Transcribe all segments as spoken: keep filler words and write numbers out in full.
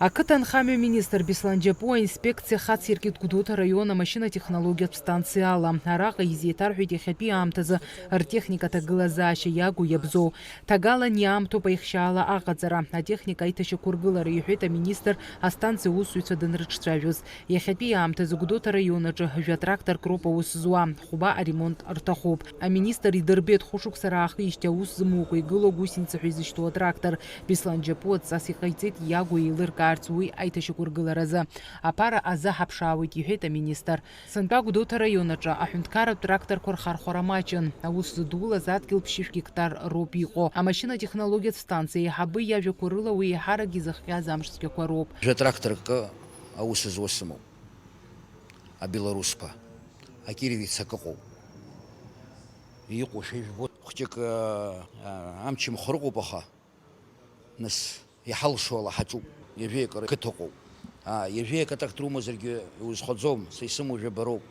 Ақыҭанхамҩа министр Беслан Џьапуа аинспекциа хациркит Гәдоуҭа араион амашьынатехнологиатә станциала. Араҟа изеиҭарҳәеит иахьатәи аамҭазы ртехника аҭагылазаашьа иагу иабзоу. Ҭагалан иаамҭоуп аихшьаала аҟаҵара, атехника аиҭашьақәыргылара, иҳәеит аминистр астанциа аусзуҩцәа данрыҿцәажәоз. Иахьатәи аамҭазы Гәдоуҭа араион аҿы жәа-тракторк роуп аус зуа, хәба аремонт рҭахуп. Аминистр идырбеит хәышықәса раахижьҭеи аус зымукәа игылоу гусеница ҳәа изышьҭоу атрактор. Беслан Џьапуа адҵас иҟаиҵеит иагу еилыркаарц уи аиҭашьақәыргыларазы. Аԥара азаҳаԥшаауеит, иҳәеит аминистр. Сынтәа Гәдоуҭа раион аҿы аҳәынҭқарратә тракторқәа рхархәара маҷын. Аус зыдулаз адгьыл ԥшьышә гектар роуп иҟоу. Амашьынатехнологиатә станциа аиҳабы иажәақәа рыла уи еиҳарак изыхҟьаз амш цәгьақәа роуп. Жәа-тракторк аус зуа сымоуп, абелорусқәа. Акировец акы ыҟоуп. Иҟоу шәа ижәбо, хәҷык, а, а, амчымхыр ыҟоуп, аха, нас, иҳалшо ала ҳаҿуп. Ҩажәеи акы қыҭа ыҟоуп. А, ҩажәеи акы атрактор умазаргьы иузхәаӡом, са исымоу жәаба роуп.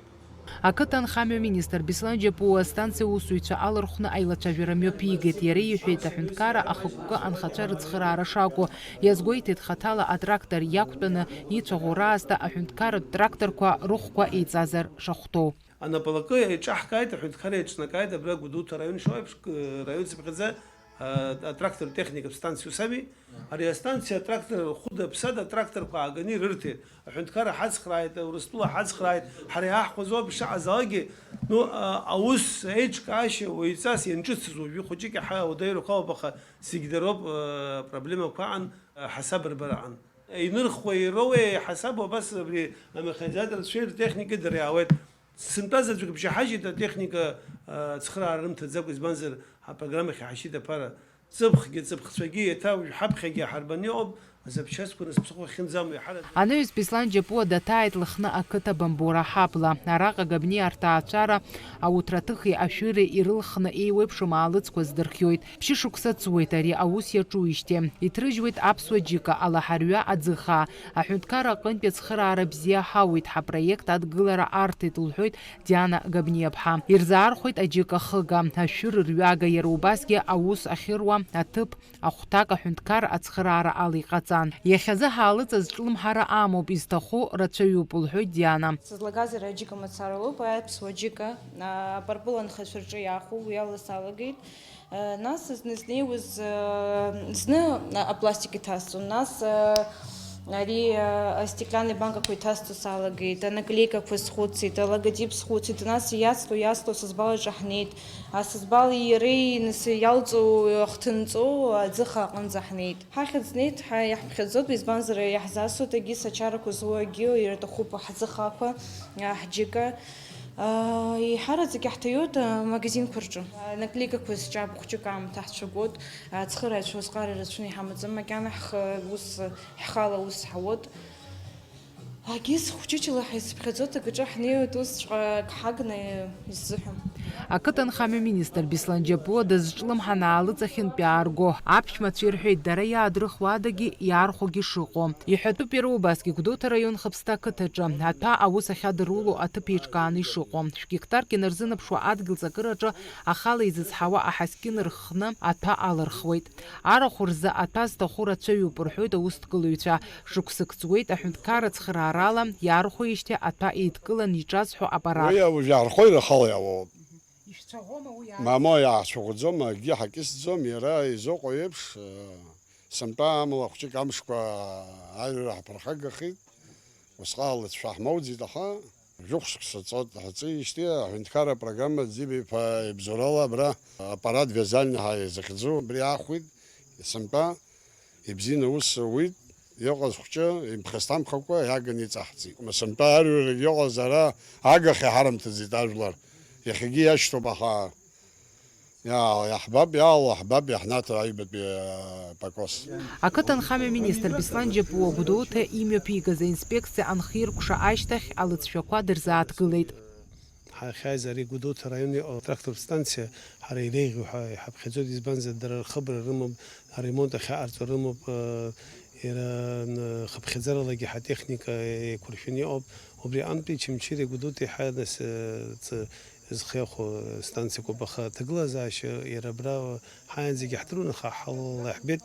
Ақыҭанхамҩа министр Беслан Џьапуа астанциа аусзуҩцәа алархәны аилацәажәара мҩаԥигеит. Иара иҳәеит, аҳәынҭқарра ахықәкы анхацәа рыцхыраара шакәу. Иазгәеиҭеит хаҭала атрактор иақәтәаны ицәаӷәо раасҭа аҳәынҭқарратә тракторқәа рыхәқәа еиҵазар шахәҭоу. Анаплакы еиҿаҳкааит, аҳәынҭқарра еиҿнакааит, абра Гәдоуҭа араион ишоу еиԥш, ы, раион цыԥхьаӡа, ы, атрактор техникатә станциа усами. Ари астанциа атрактор хәыда-ԥсада атракторқәа ааганы ирырҭеит. Аҳәынҭқарра ҳацхрааит, Урыстәыла ҳацхрааит, ҳара иаҳхәазоуп шаҟа залакгьы, ну, а, аус еиҿкаашьа уаҩҵас ианҿыцыз уажәы хәыҷык иаҳа ауадаҩрақәа ауп, аха зегь дароуп, ы, проблемақәа аан, ы, ҳасаб рбара аан. Инырхуеи ироуеи ҳасабу абас абри амеханизаторцәеи ртехникеи дара иаауеит. Сынтәа заҵәык бжьаҳажьит атехника, а, цхыраара рымҭаӡакәа, избанзар, апрограммахь иҳашьит аԥара. Ҵыԥхгьы ҵыԥхцәагьы еиҭа уажә ҳаԥхьагьы ҳарбаны иҟоуп, азапчастқәа нас ԥсыхәа ахьынӡамоу иҳараӡак. Анаҩс Беслан Џьапуа даҭааит Лыхны ақыҭа Бамбора ҳабла. Араҟа Габниа рҭаацәара ауҭраҭыхи ашәыри ирылхны еиуеиԥшым аалыҵқәа здырхиоит. Ԥшьышықәса ҵуеит ари аус иаҿуижьҭеи. Иҭрыжьуеит аԥсуа џьыка, алаҳарҩа аӡыхаа. Аҳәынҭқарра аҟынтәи ацхыраара бзиа ҳауеит, ҳапроект адгылара арҭеит, лҳәоит Диана Габниаԥҳа. Ирзаархәеит аџьыка хыга, ашәыр рҩага, иара убасгьы аус ахьыруа аҭыԥ ахәҭак аҳәынҭқарра ацхыраара ала иҟаҵан. Иахьазы ҳаалыҵыз ҿлымҳара амоуп, изҭаху рацәаҩуп, лҳәоит Диана. Сызлагаз иара аџьыка мацара лоуп, аԥсуа џьыка, а, апарпыл анхацәа рҿы иаахәо, уи ала салагеит. Нас зны изнеиуаз, зны апластик иҭасҵон, нас ари астеклянный банкақәа иҭасҵо салагеит, анаклейкақәа схәыцит, алоготип схәыцит, нас иацло, иацло асасбал аҿы ҳнеит, асасбали иареи нас иалҵуа ахҭынҵоу аӡыха аҟынӡа ҳнеит. Ҳахьӡ ҳнеит, ҳа-, иаҳԥхьаӡоит, избанзар, иаҳзасуеит, егьыс ачарақәа зуа, егьи ирҭахуп ҳӡыхақәа, ҳџьыка. Еиҳараӡак иаҳҭаиоит амагазинқәа рҿы. Анаклейкақәа зҿаб хәҷык аамҭа ҳцәагоит, ацхырааҩцәа усҟар ирацәаны иҳамаӡам, макьана ҳхы ус, ҳхала ус ҳауеит. Агьыс хәҷыҷла ҳаицыԥхьаӡоит, акаҿы ҳнеиуеит, усҵәҟьа ак ҳагны иззыҳәом. Ақыҭанхамҩа министр Беслан Џьапуа дазҿлымҳан аалыҵ ахьынтә иаарго аԥшәмацәа ирҳәеит, дара иаадрыхуа адагьы иаархәогьы шыҟоу. Иҳәатәуп иара убасгьы Гәдоуҭа раион Хыԥсҭа ақыҭаҿы аҭәа аус ахьадыруло аҭыԥ еиҿкааны ишыҟоу. Шә-гектарк инарзынаԥшуа адгьыл ҵакыраҿы ахала изызҳауа аҳаскьын рхны аҭәа алырхуеит. Арахә рзы аҭәа зҭаху рацәаҩуп, рҳәоит аусҭгылаҩцәа. Шықәсык ҵуеит аҳәынҭқарра цхыраарала иаархәеижьҭеи аҭәа еидкыланы иҿазҳәо аппарат. Уи уажә иаархәеит, ахала иаауоуп. Ишәцәаӷәома уи? Мамоу, иаацәаӷәӡом, акгьы ҳакьысӡом, иара изыҟоу еиԥш, э, сынтәа амла хәҷык амшқәа аҩра ҳаԥырхагахеит. Усҟан алыҵшәа ҳмоуӡеит, аха жәохә шықәса ҵуеит ҳаҵижьҭеи аҳәынҭқарра апрограмма Ӡиба-иԥа ибзоурала абра аппарат вязальный ҳәа изыхьӡу абри аахәеит, сынтәа ибзианы аус ауит, иҟаз хәҷы имԥхасҭамхакәа иаганы иҵаҳҵеит. Сынтәа арҩарагь иҟаз ара агахьа иҳарымҭаӡеит ажәлар. Иахьагьы иашьҭоуп, аха Иа-, иаҳбап, иаало ҳбап, иаҳнаҭо аҩбатәи, а, покос. Ақыҭанхамҩа министр Беслан Џьапуа Гәдоуҭа имҩаԥигаз аинспекциа анхиркәша ашьҭахь алыҵшәақәа дырзааҭгылеит. Ҳахьааиз ари Гәдоуҭа араион иҟоу атрактортә станциа ҳара иреиӷьу ҳәа иҳаԥхьаӡоит, избанзар, дара рхыбра рымоуп, аремонт ахьаҟарҵо рымоуп, э, иара, н-, хыԥхьаӡаралагьы ҳатехника еиқәыршәаны иҟоуп. Убри аҟынтәи Чымчыреи Гәдоуҭеи ҳа нас, э, ҵ-, зхы иахәо станциақәоуп, аха аҭагылазаашьа иара абра ҳаиаанӡагьы иаҳдыруан, аха ҳалалҳбеит,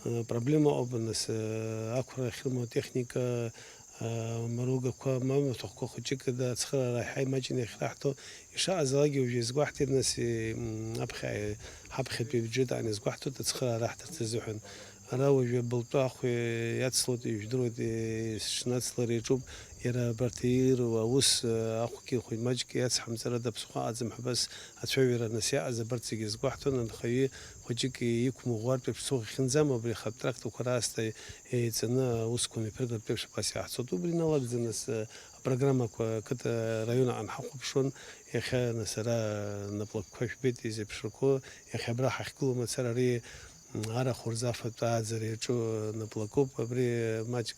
Проблема ыҟоуп, нас, ақәра ахьрымоу атехника, амаругақәа, ма амаҭәахәқәа хәыҷык, да, ацхыраара ҳәа имаҷны иахьраҳҭо, ишаҟазалакгьы уажәы иазгәаҳҭеит, нас, и, м, аԥхьа, ҳаԥхьатәи абиуџьет аан иазгәаҳҭоит ацхыраара аҳҭарц азыҳәан. Ара уажәы абылтәы ахә иацлоит, ижәдыруеит, и, шнацлар иаҿуп, иара абарҭ иируа аус, ахәгьы хәыҷ-маҷк иацҳамҵарада ԥсыхәа аӡам ҳәа абас ацәажәара нас иаҟаз абарҭ зегьы иазгәаҳҭон, анхаҩы хәыҷык иқәмыӷәӷәартә еиԥш цәыхә иахьынӡам, убри ахатә трактқәа раасҭа еиҵаны аусқәа мҩаԥыргартә еиԥш абас иаҳцоит. Убри иналагӡаны ас, апрограммақәа ақыҭа, араион аҟны ҳахәаԥшуан, иахьа нас ара наплакқәа жәбеит изеиԥшрақәоу, иахьа абра ҳахьгылоу мацара ари, м, арахә рзы афатә ааӡара иаҿу наплакуп, абри маҷк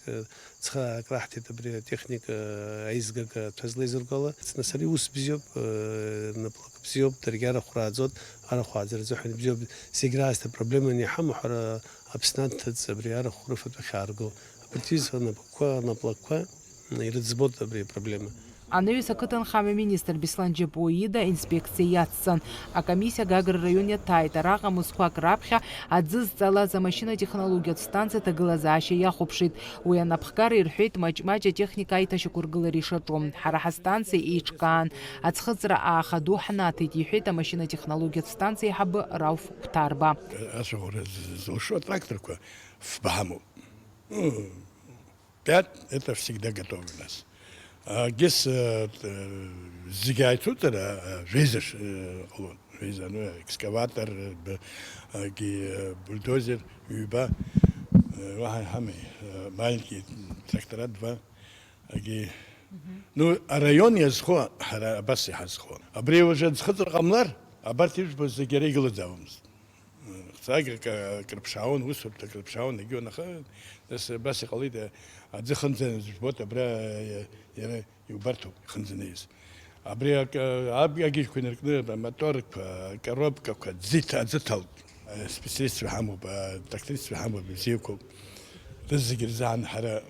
цхыраарак раҳҭеит, абри атехника аизгага аҭәа злеизырго ала. Нас ари ус бзиоуп, э, наплак бзиоуп, даргьы арахә рааӡоит, арахә ааӡара азыҳәан бзиоуп, зегь раасҭа проблеманы иҳамоу ҳара Аԥсны аҭыҵ абри арахә рыфатә ахьаарго. Абарҭ иҩызцәа анапқәа, анаплакқәа ирыӡбоит абри апроблема. Анаҩс ақыҭанхамҩа министр Беслан Џьапуа ида инспекциа иацҵан. Акомиссиа Гагра раион иаҭааит, араҟа мызқәак раԥхьа аӡы зҵалаз амашьына-технологиатә станциа аҭагылазаашьа иахәаԥшит. Уи анапхгара ирҳәеит, маҷ-маҷ атехника аиҭашьақәыргылара ишаҿу. Ҳара ҳастанциа еиҿкаан, аӡхыҵра ааха ду ҳнаҭеит, иҳәеит амашьына-технологиатә станциа аиҳабы Рауф Қәҭарба. Ацәаӷәара з-, зылшо атракторқәа фба ҳамоуп. Пять, это всегда готовы у нас. А ГИС, э, т-, зегьы ааицуҵар, а, а, жәеиза ш-, э, ҟалон. Жәеиза, ну, экскаватор, э, б-, а, ги, э, бульдозер, ҩба, э, уаҳа иҳамеи, э, маленький трактора два, а, ги. Ну, араион иазхо, ҳара абас иҳазхо. Абри уже ӡхыҵра ҟамлар, абарҭ ижәбо зегьы ара игылаӡаауамызт. Ҵага ка-, крыԥшаауан, усурҭа крыԥшаауан, егьиуан, аха нас абас иҟалеит, аӡы хынӡаны жәбоит, абра, иа-, иара иубарҭоуп ихынӡаны ииз. Абри ак-, аб-, агьежьқәа инаркны, амоторқәа, акоробкақәа, ӡыҭ-, аӡы ҭалт. Специалистцәа ҳамоуп, атрактористцәа ҳамоуп, ибзиақәоуп. Рызегьы рзы ан ҳара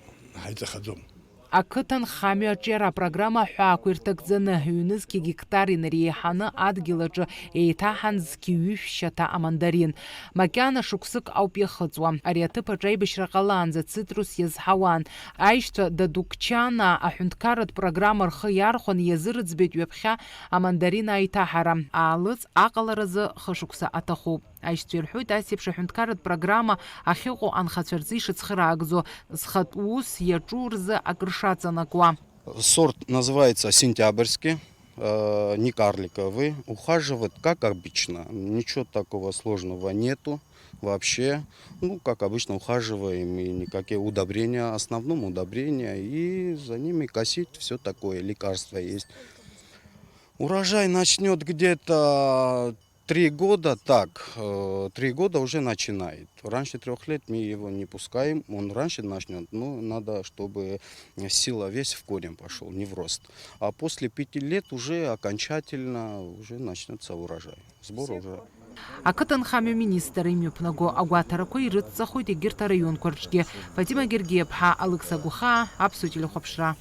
ҳаиҵахаӡом. Ақыҭанхамҩа аҿиара апрограмма аҳәаақәа ирҭагӡаны, ҩнызқьи гектар инареиҳаны адгьыл аҿы еиҭаҳан зқьи ҩышә шьаҭа амандарин. Макьана шықәсык ауп иахыҵуа. Ари аҭыԥ аҿы аибашьра ҟалаанӡа цитрус иазҳауан. Аишьцәа Дадукчанаа аҳәынҭқарратә программа рхы иархәаны иазырыӡбеит ҩаԥхьа амандарин аиҭаҳара. Аалыҵ аҟаларазы хышықәса аҭахуп. Аишьцәа ирҳәоит, ас еиԥш аҳәынҭқарратә программа ахьыҟоу анхацәа рзы ишыцхыраагӡо, зхатә ус иаҿу рзы акыр шаҵанакуа. Сорт называется сентябрьский, э, не карликовый. Ухаживать как обычно, ничего такого сложного нету вообще. Ну, как обычно, ухаживаем, и никакие удобрения, в основном удобрения, и за ними косить, все такое, лекарства есть. Урожай начнёт где-то три года так, э, три года уже начинает. Раньше трёх лет мы его не пускаем, он раньше начнёт, но надо, чтобы сила, весь в корень пошёл, не в рост. А после пяти лет уже окончательно уже начнётся урожай. Сбор уже. Ақыҭанхамҩа министр имҩаԥнаго агәаҭарақәа ирыцҵахоит егьырҭ араионқәа рҿгьы. Фатима Гергиаԥҳа, Алықьса Гәхаа, Аԥсуа телехәаԥшра.